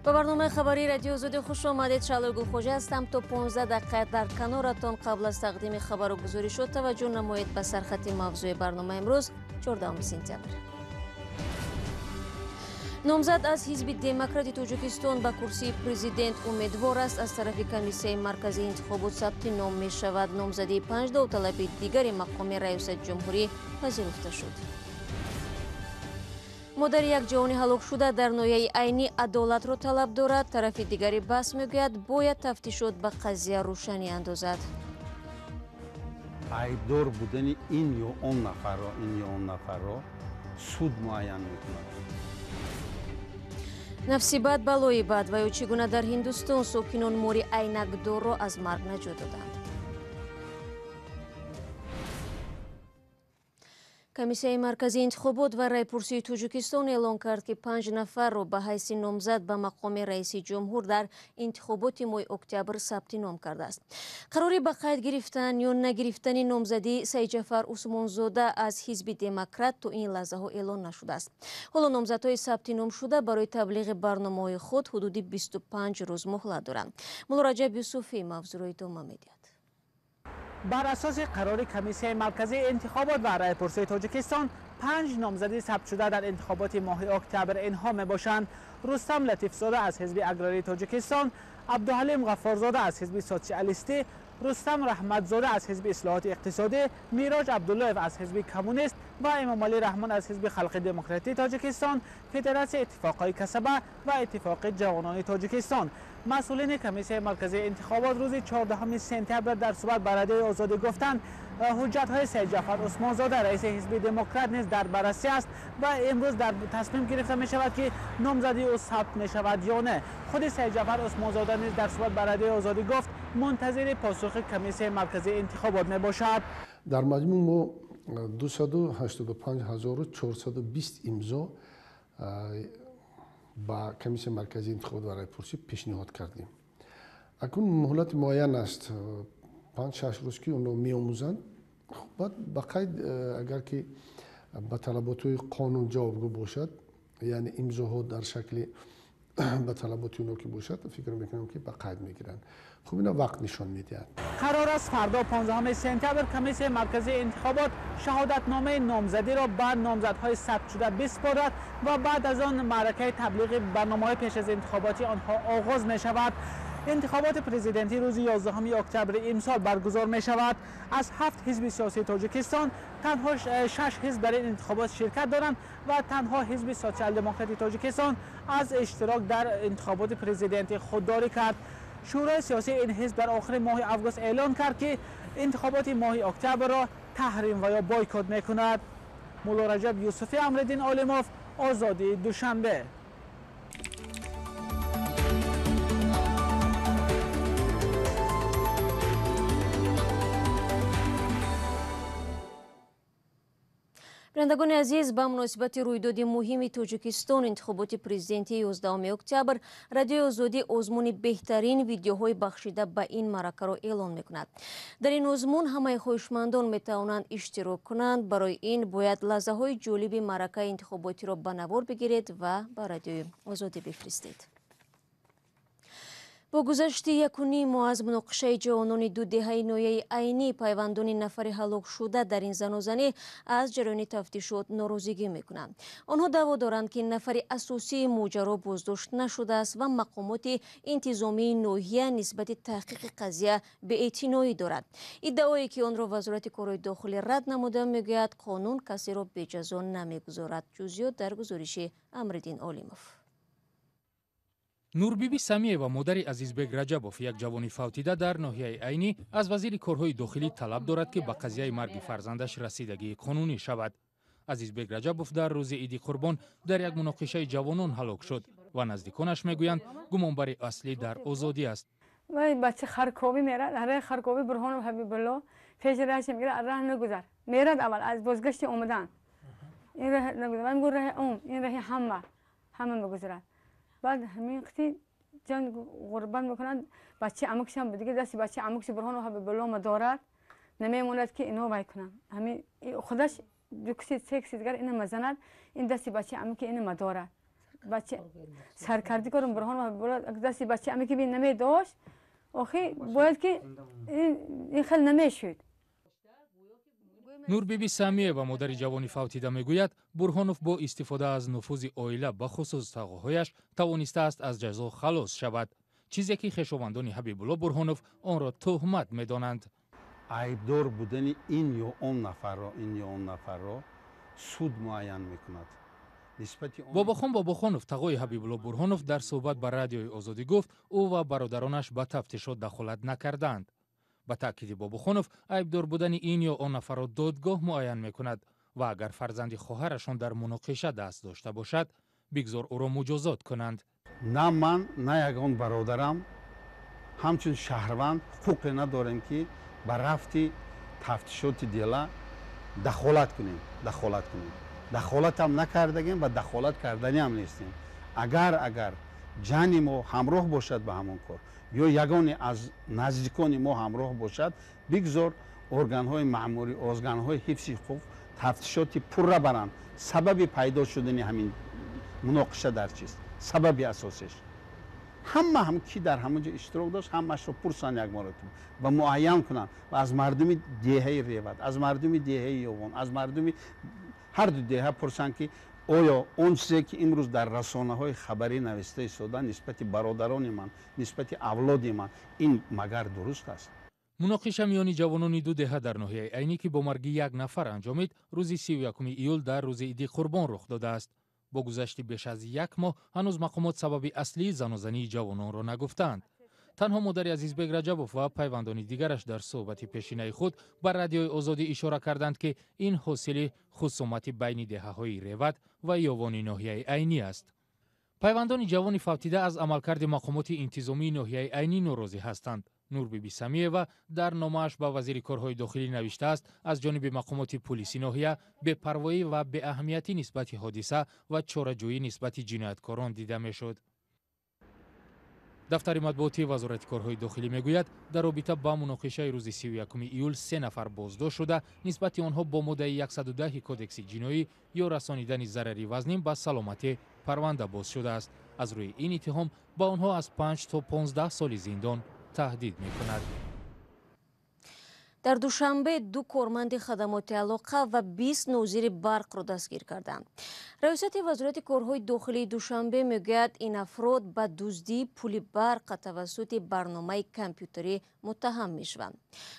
Ба барномаи хабарии Радиои Озодӣ хуш омадед. Шаҳлои Гулхоҷа ҳастам. То 15 дақиқа дар каноратон. Қабл аз тақдими хабару гузоришот таваҷҷӯҳ намоед ба сархати мавзӯи барномаи имрӯз, 14 сентябр. Номзад аз Ҳизби Демократи Тоҷикистон ба курсии президент умедвор аст. Аз тарафи Комиссияи марказии интихобот сабти ном мешавад. Номзадии 5 довталаби дигари мақоми раёсати ҷумҳурӣ пазируфта шуд. Модари як ҷавони ҳалокшуда дар ноҳияи Айнӣ адолатро талаб дорад. Тарафи дигари баҳс мегӯяд, бояд тафтишот ба қазия рӯшанӣ андозад. Айбдор будани ин ё он нафарро, ин ё он нафарро суд муайян мекунад. Нафси бад балои бад ва ё чӣ гуна дар Ҳиндустон сокинон мори айнакдорро аз марг наҷот доданд. Комиссияи марказии интихобот ва райпурсии Тоҷикистон эълон кард, ки 5 нафарро ба ҳайси номзад ба мақоми раиси ҷумҳур дар интихоботи моҳи октябр сабти ном кардааст. Қарори ба қайд гирифтан ё нагирифтани номзадии Саидҷафар Усмонзода аз Ҳизби Демократ то ин лаҳзаҳо эълон нашудааст. Ҳоло номзадҳои сабти ном шуда барои таблиғи барномаҳои худ ҳудуди 25 рӯз муҳлат доранд. Мулло Раҷаб Юсуфӣ мавзӯъро идома медиҳад. Бар асоси қарори Комиссияи марказии интихобот ва райпурсии Тоҷикистон, 5 номзадӣ сабтшуда дар интихоботи моҳи октябр инҳо мебошанд: Рустам Латифзода аз Ҳизби Аграрии Тоҷикистон, Абдуҳалим Ғаффорзода аз Ҳизби Социалистӣ, Рустам Раҳматзода аз Ҳизби Ислоҳоти Иқтисодӣ, Мироҷ Абдуллоев аз Ҳизби Коммунист ва Эмомалӣ Раҳмон аз Ҳизби Халқи Демократии Тоҷикистон, Федератсияи Иттифоқҳои Касаба ва Иттифоқи Ҷавонони Тоҷикистон. Масъулини Комиссияи марказии интихобот рӯзи 14 сентябр дар суҳбат ба Радиои Озодӣ гуфтанд, ҳуҷҷатҳои Саидҷафар Усмонзода, раиси Ҳизби Демократ, низ дар баррасӣ аст ва имрӯз дар тасмим гирифта мешавад, ки номзадии ӯ сабт мешавад ё не. Худи Саидҷафар Усмонзода низ дар суҳбат ба Радиои Озодӣ гуфт, мунтазири посухи Комиссияи марказии интихобот мебошад. Дар маҷмӯъ мо 285420 имзо ба Комиссияи марказии интихобот ва райпурсӣ пешниҳод кардем. Акнун муҳлати муайян аст, 5-6 рӯз, ки онро меомӯзанд. Баъд ба қайд, агар ки ба талаботҳои қонун ҷавобгӯ бошад, яъне имзоҳо дар шакли ба талаботи онҳо ки бошад, фикр мекунам, ки ба қайд мегиранд. Хуб, ина вақт нишон медиҳад. Қарор аст фардо, 15 сентябр, Комиссияи марказии интихобот шаҳодатномаи номзадиро ба номзадҳои сабтшуда биспорад ва баъд аз он маъракаи таблиғи барномаҳои пеш аз интихоботи онҳо оғоз мешавад. Интихоботи президентӣ рӯзи 11 октябри имсол баргузор мешавад. Аз 7 ҳизби сиёсии Тоҷикистон танҳо 6 ҳизб дар ин интихобот ширкат доранд ва танҳо Ҳизби Социал-демократи Тоҷикистон аз иштирок дар интихоботи президентӣ худдорӣ кард. Шӯрои сиёсии ин ҳизб дар охири моҳи август эълон кард, ки интихоботи моҳи октябрро таҳрим ва ё бойкот мекунад. Мулло Раҷаб Юсуфӣ, Амриддин Олимов, Озодӣ, Душанбе. Бинандагони азиз, ба муносибати рӯйдоди муҳими Тоҷикистон, интихоботи президентии 11 октябр, Радиои Озодӣ озмуни беҳтарин видеоҳои бахшида ба ин маъракаро эълон мекунад. Дар ин озмун ҳамаи хоҳишмандон метавонанд иштирок кунанд. Барои ин бояд лаҳзаҳои ҷолиби маъракаи интихоботиро ба навор бигиред ва ба Радиои Озодӣ бифиристед. Бо гузашти 1.5 моҳ аз муноқишаи ҷавонони ду деҳаи ноҳияи Айнӣ, пайвандони нафари ҳалокшуда дар ин занозанӣ аз ҷараёни тафтишот норозигӣ мекунанд. Онҳо даъво доранд, ки нафари асосии моҷаро боздошт нашудааст ва мақомоти интизомии ноҳия нисбати таҳқиқи қазия беэътиноӣ дорад. Иддаое, ки онро Вазорати корҳои дохилӣ рад намуда, мегӯяд, қонун касеро беҷазо намегузорад. Ҷузъиёт дар гузориши Амриддин Олимов. Нурбиби Самиева, модари Азизбек Раҷабов, як ҷавони фавтида дар ноҳияи Айнӣ, аз вазири корҳои дохилӣ талаб дорад, ки ба қазияи марги фарзандаш расидагии қонунӣ шавад. Азизбек Раҷабов дар рӯзи Иди Қурбон дар як муноқишаи ҷавонон ҳалок шуд ва наздиконаш мегӯянд, гумонбари аслӣ дар озодӣ аст. Вай бача харковӣ мерад, ҳараи харковӣ Бурҳонов Ҳабибулло пеши раҳаш мегирад, аз раҳ нагузар. Мерад аввал аз бозгашти омадан. Ин раҳ нагузар. Ман гуфт, раҳи ум, ин раҳи ҳама, ҳама мегузарад. Баъд ҳамин қити ҷон ғурбат мекунанд, бачаи амакшам дига дасти бачаи амакши Бурҳонов Ҳабибулло ма дорад, намемонад, ки ино вай кунанд. Ҳамин худаш ду киси, се киси дигар ина мазанад, ин дасти бачаи амаки ина мадорад. Бача саркардӣ корам Бурҳонов Ҳабибулло дасти бача ами ки бин намедошт, охи бояд ки ин хел намешуд. Нурбиби Самиева, модари ҷавони фавтида, мегӯяд, Бурҳонов бо истифода аз нуфузи оила, бахусус тағоҳояш, тавонистааст аз ҷазо халос шавад, чизе ки хешовандони Ҳабибулло Бурҳонов онро тӯҳмат медонанд. Айбдор будани ин ё он нафарро, ин ё он нафарро суд муайян мекунад. Бобохон Бобохонов, тағои Ҳабибулло Бурҳонов, дар суҳбат ба Радиои Озодӣ гуфт, ӯ ва бародаронаш ба тафтишот дахолат накардаанд. Ба таъкиди Бобохонов, айбдор будани ин ё он нафарро додгоҳ муайян мекунад ва агар фарзанди хоҳарашон дар муноқиша даст дошта бошад, бигзор ӯро муҷозот кунанд. На ман, на ягон бародарам ҳамчун шаҳрванд ҳуқуқе надорем, ки ба рафти тафтишоти дела дахолат кунем, дахолат кунем. Дахолатам накардагем ва дахолат карданиам нестем. Агар ҷани мо ҳамроҳ бошад ба ҳамон кор ё ягоне аз наздикони мо ҳамроҳ бошад, бигзор органҳои маъмурӣ, органҳои ҳифзи ҳуқуқ тафтишоти пурра баранд. Сабаби пайдо шудани ҳамин муноқиша дар чист, сабаби асосиш, ҳама ҳам ки дар ҳамон ҷо иштирок дошт, ҳамаашро пурсанд як маротиба ва муайян кунанд ва аз мардуми деҳаи Реват, аз мардуми деҳаи Ёвон, аз мардуми ҳар ду деҳа пурсанд, ки оё он чизе ки имрӯз дар расонаҳои хабарӣ нависта истода нисбати бародарони ман, нисбати авлоди ман, ин магар дуруст аст? Муноқиша миёни ҷавонони ду деҳа дар ноҳияи Айнӣ, ки бо марги як нафар анҷомид, рӯзи 31 июл дар рӯзи Иди Қурбон рух додааст. Бо гузашти беш аз як моҳ ҳанӯз мақомот сабаби аслии занозании ҷавононро нагуфтаанд. Танҳо модари Азизбек Раҷабов ва пайвандони дигараш дар суҳбати пешинаи худ ба Радиои Озодӣ ишора карданд, ки ин ҳосили хусумати байни деҳаҳои Реват ва Ёвони ноҳияи Айнӣ аст. Пайвандони ҷавони фавтида аз амалкарди мақомоти интизомии ноҳияи Айнӣ норозӣ ҳастанд. Нурбиби Самиева дар номааш ба вазири корҳои дохилӣ навиштааст, аз ҷониби мақомоти пулиси ноҳия бепарвоӣ ва беаҳамиятӣ нисбати ҳодиса ва чораҷӯӣ нисбати ҷинояткорон дида мешуд. Дафтари матбуотии Вазорати корҳои дохилӣ мегӯяд, дар робита ба муноқишаи рӯзи 31 июл се нафар боздошт шуда, нисбати онҳо бо моддаи 110 кодекси ҷиноӣ ё расонидани зарари вазнин ба саломатӣ парванда боз шудааст. Аз рӯи ин иттиҳом ба онҳо аз 5 то 15 соли зиндон таҳдид мекунад. Дар Душанбе ду корманди хадамоти алоқа ва 20 нозири барқро дастгир карданд. Раёсати Вазорати корҳои дохилии Душанбе мегӯяд, ин афрод ба дуздии пули барқ тавассути барномаи компютерӣ муттаҳам мешаванд.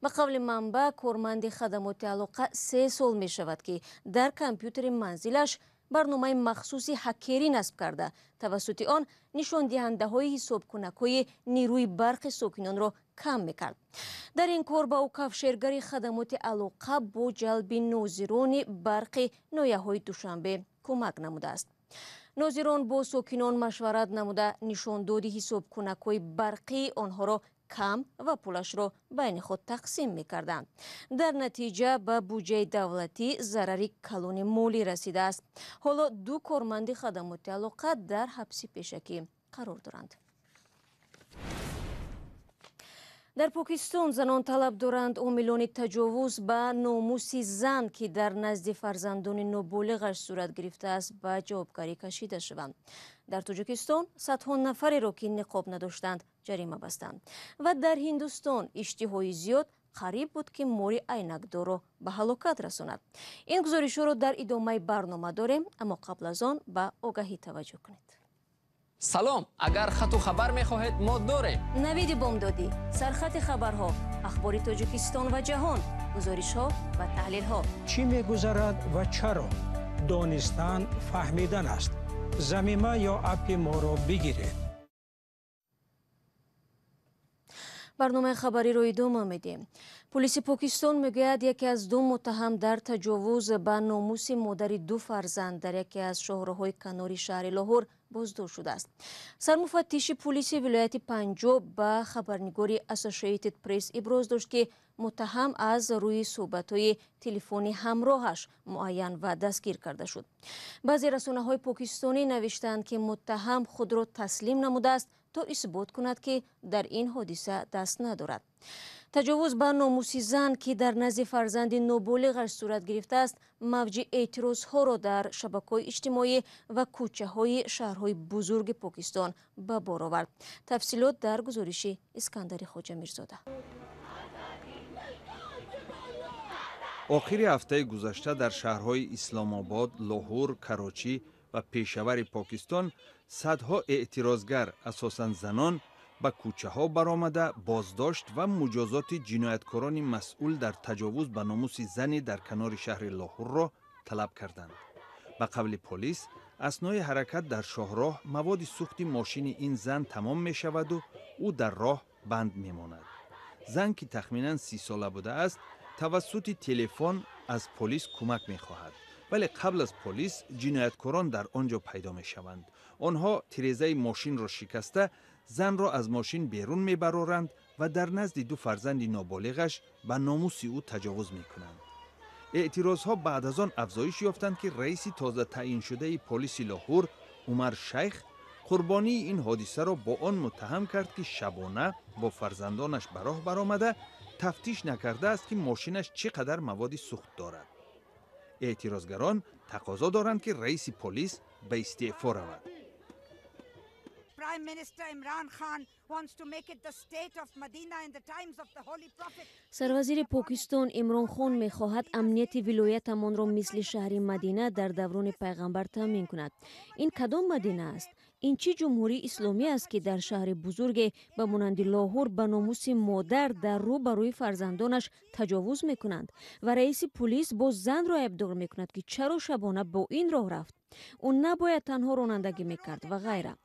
Ба қавли манбаъ, корманди хадамоти алоқа 3 сол мешавад, ки дар компютери манзилаш барномаи махсуси ҳакерӣ насб карда, тавассути он нишондиҳандаҳои ҳисобкунакҳои нерӯи барқи сокинонро кам мекард. Дар ин кор ба ӯ кафшергари хадамоти алоқа бо ҷалби нозирони барқи ноҳияҳои Душанбе кӯмак намудааст. Нозирон бо сокинон машварат намуда, нишондоди ҳисобкунакҳои барқии онҳоро кам ва пулашро байни худ тақсим мекарданд. Дар натиҷа ба буҷаи давлатӣ зарари калони молӣ расидааст. Ҳоло ду корманди хадамоти алоқа дар ҳабси пешакӣ қарор доранд. Дар Покистон занон талаб доранд омилони таҷовуз ба номуси зан, ки дар назди фарзандони ноболиғаш сурат гирифтааст, ба ҷавобгарӣ кашида шаванд. Дар Тоҷикистон садҳо нафареро, ки ниқоб надоштанд, ҷарима бастанд. Ва дар Ҳиндустон иштиҳои зиёд қариб буд, ки мори айнакдорро ба ҳалокат расонад. Ин гузоришҳоро дар идомаи барнома дорем, аммо қабл аз он ба огаҳӣ таваҷҷӯҳ кунед. Салом, агар хату хабар мехоҳед, мо дорем. Навиди бомдодӣ, сархати хабарҳо, ахбори Тоҷикистон ва ҷаҳон, гузоришҳо ва таҳлилҳо. Чӣ мегузарад ва чаро? Донистан фаҳмидан аст. Замима ё аппи моро бигиред. Барномаи хабариро идома медиҳем. Пулиси Покистон мегӯяд, яке аз ду муттаҳам дар таҷовуз ба номуси модари ду фарзанд дар яке аз шоҳроҳҳои канори шаҳри Лоҳур боздошт шудааст. Сармуфаттиши пулиси вилояти Панҷоб ба хабарнигори Associated Press иброз дошт, ки муттаҳам аз рӯи суҳбатҳои телефони ҳамроҳаш муайян ва дастгир карда шуд. Баъзе расонаҳои покистонӣ навиштаанд, ки муттаҳам худро таслим намудааст то исбот кунад, ки дар ин ҳодиса даст надорад. Таҷовуз ба номуси зан, ки дар назди фарзанди ноболиғаш сурат гирифтааст, мавҷи эътирозҳоро дар шабакаҳои иҷтимоӣ ва кӯчаҳои шаҳрҳои бузурги Покистон ба бор овард. Тафсилот дар гузориши Искандари Хоҷамирзода. Охири ҳафтаи гузашта дар шаҳрҳои Исломобод, Лоҳур, Карочӣ ва Пешавари Покистон садҳо эътирозгар, асосан занон, ба кӯчаҳо баромада боздошт ва муҷозоти ҷинояткорони масъул дар таҷовуз ба номуси зане дар канори шаҳри Лоҳурро талаб карданд. Ба қавли полис, аснои ҳаракат дар шоҳроҳ маводи сӯхти мошини ин зан тамом мешаваду ӯ дар роҳ банд мемонад. Зан, ки тахминан 30 сола будааст, тавассути телефон аз полис кӯмак мехоҳад, вале қабл аз полис ҷинояткорон дар он ҷо пайдо мешаванд. Онҳо тирезаи мошинро шикаста, занро аз мошин берун мебароранд ва дар назди ду фарзанди ноболиғаш ба номуси ӯ таҷовуз мекунанд. Эътирозҳо баъд аз он афзоиш ёфтанд, ки раиси тоза таъиншудаи полиси Лоҳур Умар Шайх қурбонии ин ҳодисаро бо он муттаҳам кард, ки шабона бо фарзандонаш ба роҳ баромада, тафтиш накардааст, ки мошинаш чӣ қадар маводи сӯхт дорад. Эътирозгарон тақозо доранд, ки раиси полис ба истеъфо равад. Prime Minister Imran Khan wants to make it the state of Medina in the times of the Holy Prophet. Сарвазири Покистон Имрон Хон мехоҳад амнияти вилоятамонро мисли шаҳри Мадина дар даврони пайғамбар таъмин кунад. Ин кадом Мадина аст? Ин чӣ ҷумҳурии исломӣ аст, ки дар шаҳри бузурге ба монанди Лоҳур ба номуси модар дар рӯ ба рӯи фарзандонаш таҷовуз мекунанд ва раиси пулис боз занро айбдор мекунад, ки чаро шабона бо ин роҳ рафт? Ӯ набояд танҳо ронандагӣ мекард ва ғайра.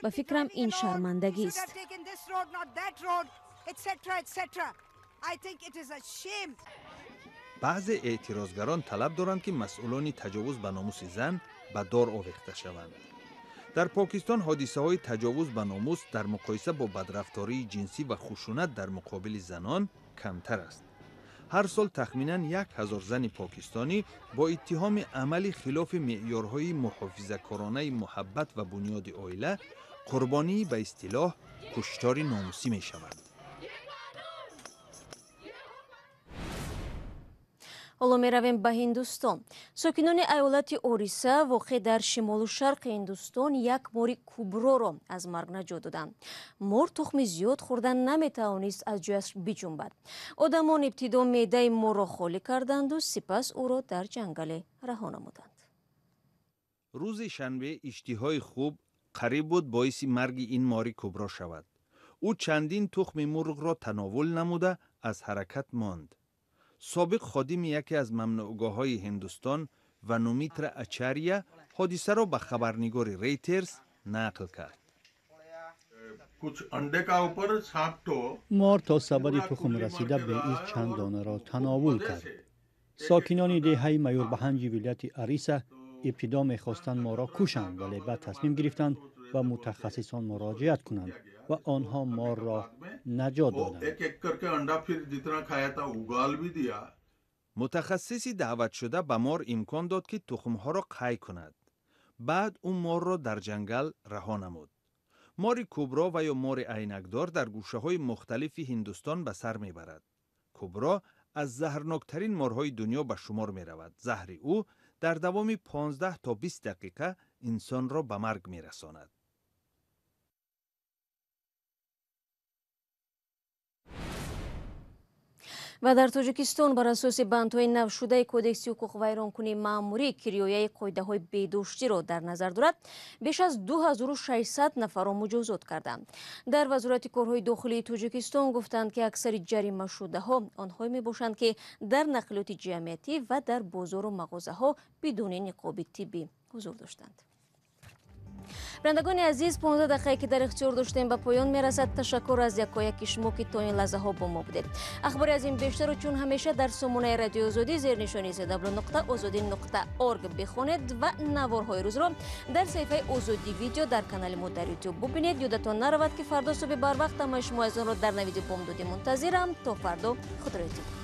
Ба фикрам, ин шармандагист. Should have taken this road, not that road, etc., etc. I think it is a shame. Баъзе эътирозгарон талаб доранд, ки масъулони таҷовуз ба номуси зан ба дор овехта шаванд. Дар Покистон ҳодисаҳои таҷовуз ба номус дар муқоиса бо бадрафтории ҷинсӣ ва хушунат дар муқобили занон камтар аст. Ҳар сол тахминан 1000 зани покистонӣ бо иттиҳоми амали хилофи меъёрҳои муҳофизакоронаи муҳаббат ва бунёди оила қурбонии ба истилоҳ куштори номусӣ мешаванд. Ҳоло меравем ба Ҳиндустон. Сокинони айолати Ориса, воқеъ дар шимолу шарқи Ҳиндустон, як мори куброро аз марг наҷот доданд. Мор тухми зиёд хӯрдан наметавонист аз ҷояш биҷунбад. Одамон ибтидо меъдаи морро холӣ карданду сипас ӯро дар ҷангале раҳо намуданд. Рӯзи шанбе иштиҳои хуб қариб буд боиси марги ин мори кубро шавад. Ӯ чандин тухми мурғро тановул намуда, аз ҳаракат монд. Собиқ ходими яке аз мамнӯъгоҳҳои Ҳиндустон Ванумитра Ачария ҳодисаро ба хабарнигори Рейтерс нақл кард. Мор то сабади тухм расида, беиз чанд донаро тановул кард. Сокинони деҳаи Маюрбаҳанҷи вилояти Ариса ибтидо мехостанд морро кушанд, вале баъд тасмим гирифтанд ба мутахассисон муроҷиат кунанд ва онҳо морро наҷот доданд. Мутахассиси даъватшуда ба мор имкон дод, ки тухмҳоро қай кунад. Баъд ӯ морро дар ҷангал раҳо намуд. Мори кубро ва ё мори айнакдор дар гӯшаҳои мухталифи Ҳиндустон ба сар мебарад. Кубро аз заҳрноктарин морҳои дунё ба шумор меравад. Заҳри ӯ дар давоми 15 то 20 дақиқа инсонро ба марг мерасонад. Ва дар Тоҷикистон бар асоси бандҳои навшудаи Кодекси ҳуқуқвайронкунии маъмурӣ, ки риояи қоидаҳои беҳдоштиро дар назар дорад, беш аз 2600 нафарро муҷозот карданд. Дар Вазорати корҳои дохилии Тоҷикистон гуфтанд, ки аксари ҷаримашудаҳо онҳое мебошанд, ки дар нақлиёти ҷамъиятӣ ва дар бозору мағозаҳо бидуни ниқоби тиббӣ ҳузур доштанд. Бинандагони азиз, 15 дақиқае, ки дар ихтиёр доштем, ба поён мерасад. Ташаккур аз якояки шумо, ки то ин лаҳзаҳо бо мо будед. Ахбори аз ин бештару чун ҳамеша дар сомонаи Радиои Озодӣ зернишони www.ozodi.org бихонед ва наворҳои рӯзро дар саҳифаи Озодӣ Видео дар канали мо дар Ютуб бубинед. Ёдатон наравад, ки фардо субҳи барвақт ҳамаи шумо азизонро дар навиди бомдодӣ мунтазирам. То фардо, худро эҳтиёт.